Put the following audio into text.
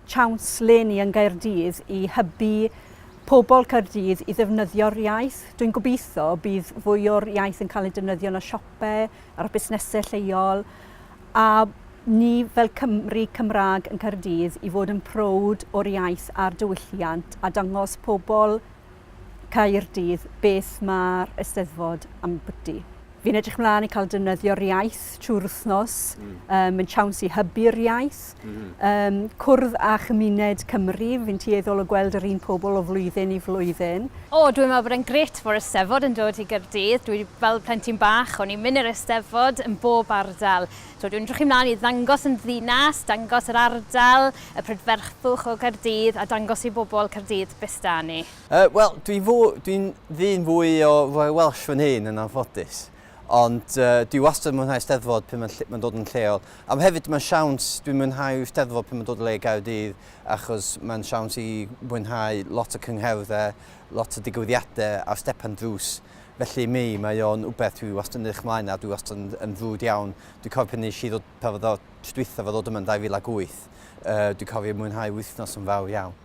Siawns 'leni yn Gaerdydd i hybu pobl Caerdydd i ddefnyddio'r iaith. Dwi'n gobeithio bydd fwy o'r iaith yn cael ei defnyddio yn y siope, ar y busnesau lleol, a ni fel Cymry Cymraeg yn Caerdydd i fod yn prowd o'r iaith a'r diwylliant a dangos pobl Caerdydd beth mae'r Eisteddfod ambyti. Fi'n edrych mlaen i cael defnyddio'r iaith trwy'r wythnos. Mae'n siawns i hybu'r iaith. Cwrdd â chymuned Cymru, fi'n tueddol o gweld yr un pobl o flwyddyn i flwyddyn. O, dwi'n meddwl bod e'n grêt fo'r Eisteddfod yn dod i Gaerdydd. Dwi fel plentyn bach, o'n i'n mynd i'r Eisteddfod yn bob ardal. So dwi'n edrych ymlaen i ddangos yn ddinas, dangos yr ardal, y prydferthwch o Gaerdydd a dangos i bobl Caerdydd beth 'da ni. Wel, dwi'n dwi ddyn fwy o Royal Welsh fy hun yn anffodus. Ond dwi wastad yn mwynhau Steddfod pan mae'n ma dod yn lleol. A hefyd mae'n siawns, dwi'n mwynhau Steddfod pan mae'n dod o le Gaerdydd, achos mae'n siawns i mwynhau lot o cyngherddau, lot o digwyddiadau ar stepan drws. Felly i mi, mae o'n wbeth dwi wastad yn edrych mlaen a dwi wastad yn, yn frwd iawn. Dwi'n cofio pan nes i ddod, pan fod o tro dwytha fo ddod yma yn 2008, dwi'n cofio mwynhau wythnos yn fawr iawn.